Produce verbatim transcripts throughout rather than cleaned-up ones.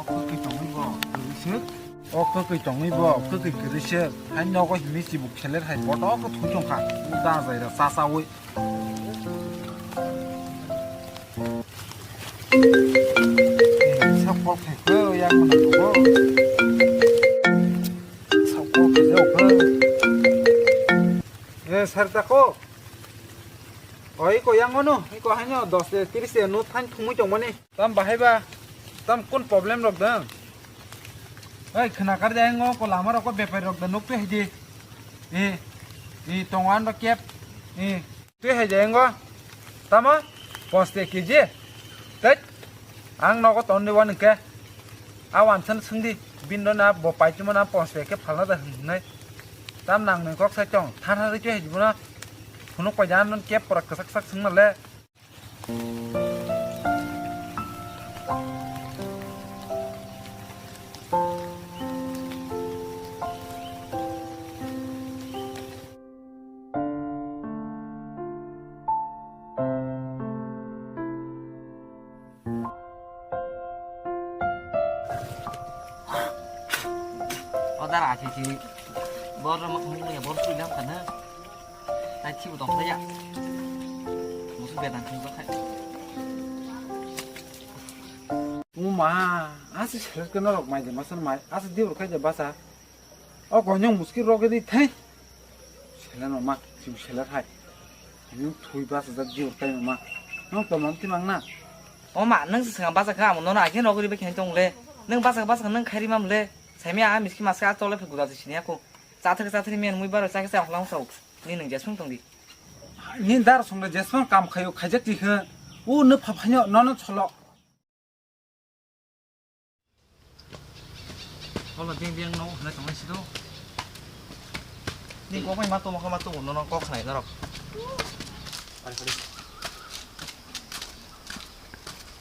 Kwtwi tongwi bo kwrwi se. O kwtwi tongwi bo kwtwi kwrwi se. Hai nogo himwi chibuk seler hai boto kwthwi tongkha. Da jaira cha chawi. Sak kol khai khe yang mwnang bo. Sak kol khai jao khe. Eh, sir, tako. O, iko yang ono, iko haino dos de, tiris de, no than thumui tongmani. Tam bahai ba, tam kun problem rok dang? Oi, khna kar de ngo ko lama rok ko bepari rok da nuk tu hidi. E, e, tongo an ba kep. E, tu hai de ngo. Tamo, pos de keji. Tet. Ang nogo ton de wan ke. A wansan sungdi, bindo na bo paitimo na pos de ke phalna da hwnai. Tam nang nang kok sai tong, than hari ke hidi bona. Phunuk pai jan non kep pora kasak sak sungna le. O dara achi si bor rok mukung ya bor sui lam kana. Tai chibu tong saya. Musu bedan thung khai. Uma, asi seler kena rok mai de masan mai. Asi diur khai de basa. O konyang muskil rok di thai. Seler no ma, chibu seler hai. Ani thui basa jak diur khai no ma. Nang to mam ti mang na. O ma, nang se sanga basa kha amo nono akhe rok ri be khen tong le. Nang basa basa nang khairi mam le. Saimia a miski maska a tole phe guda se sini ako. Chathak chathak men mui baro chakhe cha hwlang sao. Ni nwng jesmang tong di. Ni dar song le jesmang kam khayo khaijak ti khe. U no pha phanyo nono cholo. Holo ding ding no hwnai tong si do. Ni kok bai ma tomo kha ma tomo nono kok khnai norok.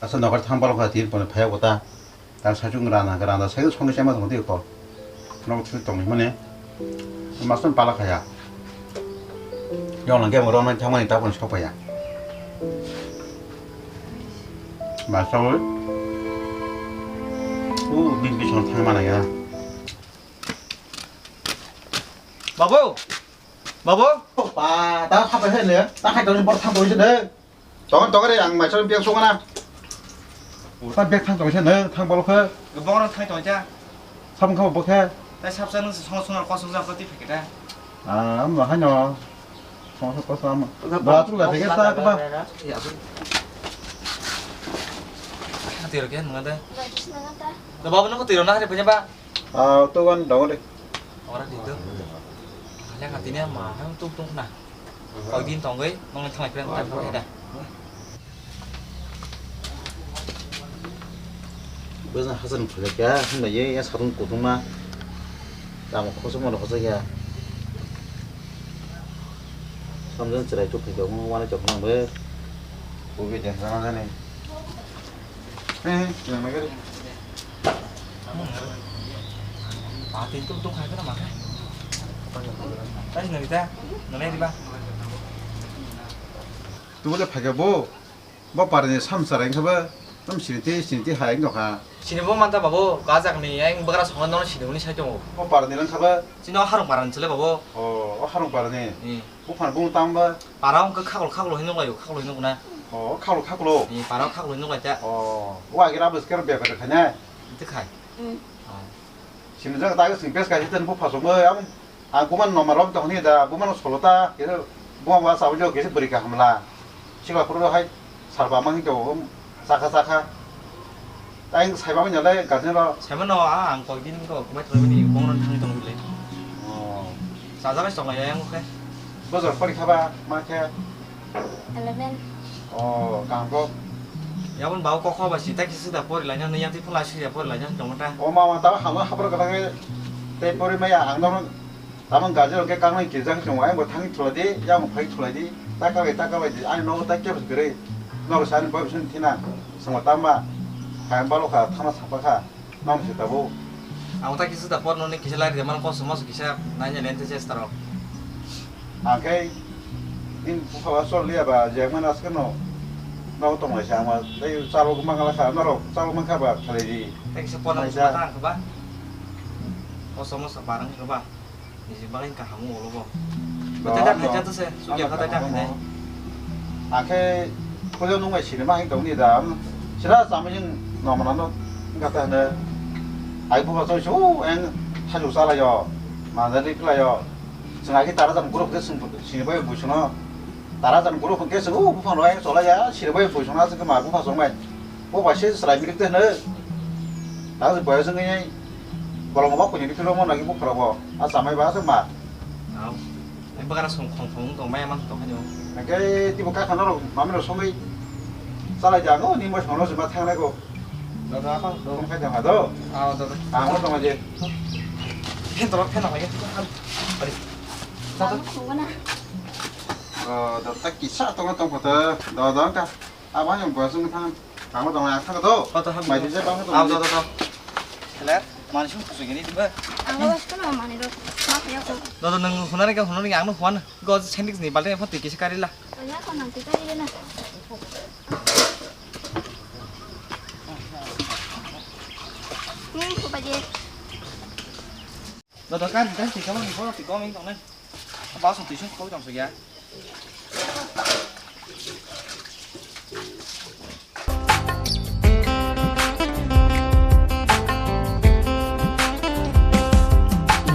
Asa nokar thang balo kha tir pone phaya kota. Tang sachung rana, rana sai songni sema tong tiko. Nok thu tong mane. Mason pala khaya. Yong lang game ron thang mani tapon sopaya. Masawi. U bin bisong thang mana ya. Babu. Babu. Pa, ta khapa he ne. Ta khai tong bor thang tong ne. Tongo, tongo re, ang maisor biang songana. Ta bag thang tongsa no, thang bolo khe. Bong rok thang tongsa. Sam kha bo khe. Tai sapsa nung song song kosong jak ti pheketa. Ah, am hai no. Song song kosong am. Ba tu la pheketa ba. Tiro ke nung ada. Da babu nung tiro na re punya ba. Ah, to wan dong de. Ora di to. Hanya katanya mah, tung tung na. Kau din tong gai, nong thang kren tang kau da. Bwswk hasan phulai kha, hwnba ye ya satung kutung ma. Tamo khosok mano khosok ya. Samjang chwrai tuk kha, mo wana chok nang be. Kubi jeng jana jani. Eh, yang lagi. Pati tu tu khai kana makai. Tadi nari ta, nari di ba. Tu boleh pakai bo. Bo parni samsara wngkha ba. Tam siniti siniti hai wngkha. Sini bo manta babo, gajak ni yang bagra songo nono sini uni sai tongo. Bo parni wngkha ba. Sini harung paran chile babo. O, o harung parni. Buphang bung tang ba? Para wngkha khaklo khaklo hinwi nukhlaio, khaklo hinwi nukna. O, khaklo khaklo? Ni para wngkha khaklo hinwi nukhlaita. O, o agira bwskhe bebak khaina? Ito khai. Mm. O. Sini jaga tago sing pes kaisa ten bupha songwi, am, ang buman nomar rom tongni da, buman solo ta, kisa buma wa sawi jo kisa bwrwi kaham la. Sikla phuru hai. Salba mang to chakha chakha. Tang saiba manya le guardian ro. Saiba no a ang koi din ko kumai thoi bini bong ron thang tong le. Oh. Saja bai song ya yang ke. Bojor pori khaba ma khe. Eleven. Oh, kang ko. Ya bon bau ko kho ba si ta kisi da pori la nya ya ti pula si ya pori la nya tong ta. O ma ma ta hama hapor ka ta ke. Te pori ma ya ang no Tamo gaji rok khe kangnai kijak chwng, ayang bo thangwi thulai di, yang bo phai thulai di, ta kalai, ta kalai di, ani nogo ta kebo se kwrwi, norok se ani boyfriend thina, swngbo tama, hai balo kha, thana sapa kha, nang se tabuk. Ang ta kisa da por noni kisa lai rwmani kosom moso kisa naina lente chesta rok. Ang khe nini bupha ba chol liya ba, jeng mano askeno. Tamo tong lai sa ma, tei chalo mangala sa, norok chalo mangkha ba khalai di. Tei kisa pono Mai sa. Matang kha ba. O somo sa parang kha ba. Nisi bagwi kaham wngwi bo. Bo Tei ta ano, khai cha to se, sugya ano kha ta ta kaham khai. Wngwi. Akhe puja nung bai sinima hing tong ni da. Sira samajing no mana no gata hne. Ai bu ba so su en thasu sala yo. Manjari kla yo. Chwng akhe tara jam group ke sing sinima bai bu suno. Tara jam group ke sing u bu phano ai chola ya. Sinima bai bu suno asuk ma bu phasong bai. Bo bai se chwrai milik de hwno. Tang se boyos wngwi bolong ma kuni philo mo nagi bukhara bo. A chamai ba se ma. Au. Ai bagara song khong khong tong maya man tong khajo. Hake tibo ka khana rok mami rok songwi. Chalai ja no ni mo sono se ma thang nai ko. Dada apa? Tong khai jang ha do. Au dada. Ang mo tong je. Phen to phen na lagi. Ari. Dada. Bang khong na. Oh, dada kisa tong tong kota. Dada ka. Abo yang buasung thang, thang dong ya, thang do. Kota ham. Mai dije bang do. Abo do do do. Seler, mani sung kusung ini tiba. Ang awas kono mani do. Maaf ya ko. Do do nang hunani ka hunani ang no huan. Go sendix ni balte pho tiki se karila. Ya ko nang tita ni na. Hmm, ko baje. Do do kan kan tiki mo ni ko tiki mo ni tong nai. Ba sung tiki sung ko tong so ya.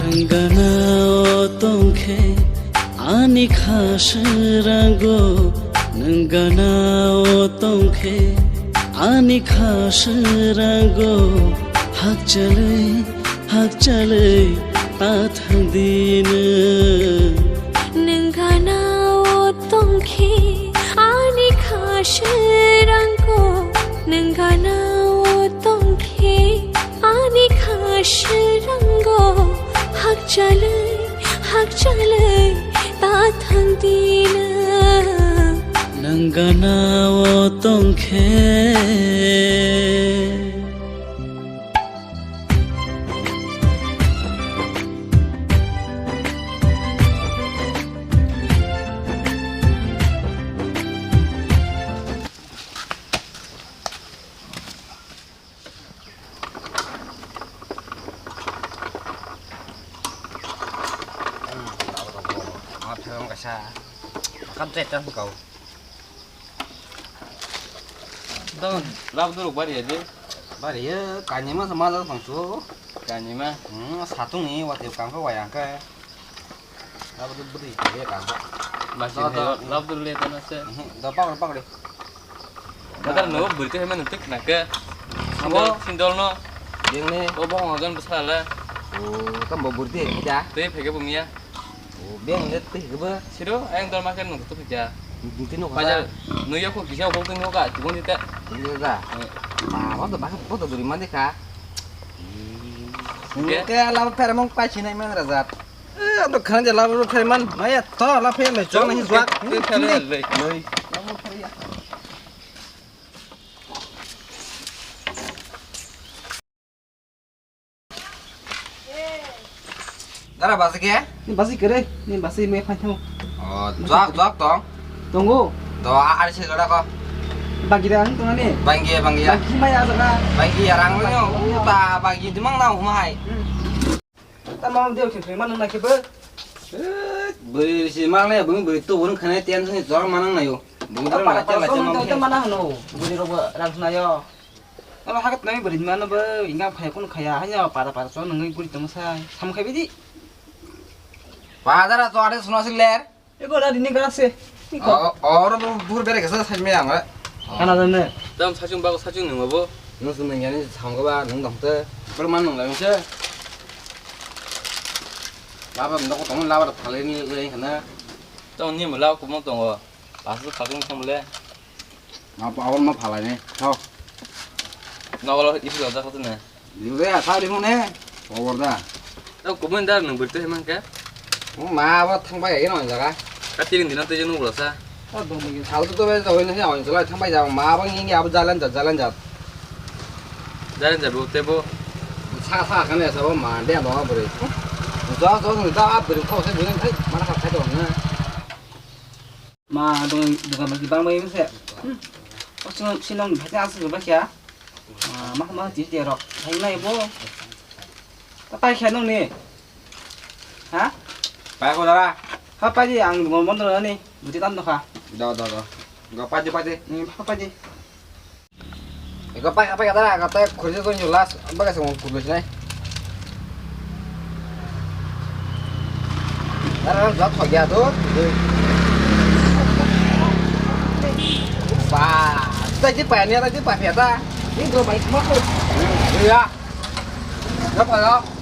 Nang gana o tongkhe ani kha srango, nang gana o tongkhe ani kha srango, hakchalwi Hakchalwi ta thang di nwng. Nwng gana o tongkhe ani kha srango, nwng gana o tongkhe ani kha srango. Hakchalwi, hakchalwi ta thang di nwng. Nwng gana o tongkhe. Don, lab duruk bari ya de. Bari ya, kanyama sama lab tangsu. Kanyama. Hmm, satung ni wati kangko wayang ke. Lab dur beri ya kangko. Masih do, do, lab dur le tana se. Hmm, do pakri, pakri. Badar no beri te mana tik nak ke. Sindol, sindol no. Yang ni. Bo bo ngagan besar lah. Oh, kan bo beri te kita. Te phege bumia. O, beng le twi hwnkhe bo. Siro, ayang dol ma khe nwng kutuk kha. Nwng twi nukha. Pajar, nwng yakho kisa okol twi nukha, tubun tite. Twi nukha. Eh. Ba, bo to bakhe bo to duri mande kha. Oke. Nwng khe labo phermung pai sinai man rajat. Eh, ando khana je labo pherman, maya to labo pherman, chong nahi juak. Twi pherman le. Labo pherman. Dara basi khe? Ni basi kere, ni basi me phai thang. Oh, juak, juak tong? Tongo. Do, a, ari se jora ko. Bagi da ang tongani? Bagi ya, bagi ya. Bagi maya jaga. Bagi ya, rang lo, uta, bagi di mang na humai. Hmm. Ta mama dia khe, khe mana na khe ba? Eh, beri si mang na ya, beri, beri tu beri khana tian sini jora mana na yo. Beri jora mana tian la mana mana. Mana hano, beri roba rang na yo. Abo hakat nami bwrwi mano bo, inga phai kun khaya, hanya para para chon nangwi guri tong sai, sam khai bidi. Bazar a chwade suna sik ler. Ego da dini gara se. Iko. O, oro bur bere kasa sai me amra. Kana dane. Dam sachung bago sachung nung abo. Nung sung nung yani sam go ba nung dam te. Bor man nung lai se. Laba ndok tong laba thale ni le kana. Tong ni mula kumo tongo. Basu sachung sam le. Ma power ma phalai ne. Thok. Nokolo isi lojak khatung ne. Liu ya, sa liu ne. Power da. Tau kubun dar nung birte hemang ke? Ma abo thang bai ya no jaga. Kati rin dinan te jenu bola sa. Thal tu to be to ne ya on jaga thang bai ja ma abo ngi abo jalan ja jalan ja. Jalan ja bo te bo. Sa sa kan ya sa bo ma de bo bri. Jo jo ni da bri ko se bri thai ma ka thai to ne. Ma, dong, dong, ma, bang, bang, se. Hmm. O sino, sino ni bhai asuk ba kya? Ah, ma, ma, ti, ti rok. Hai nai bo. Ta pai kya nung ni? Ha? Pai ko dara. Ha, pai di, ang mo, mo, ni. Buti tam no kha. Do, do, do. Go, pai di, pai di. Hmm, ha, pai di. Iko pai, pai ka dara, ka tai khurjo to ni last, ba ka se mo kurbo sinai. Dara, jat ho gaya to. Ba, tai di pai ni, tai di pai ya ta. Ni do bai ma ko. Iya. Jat ho.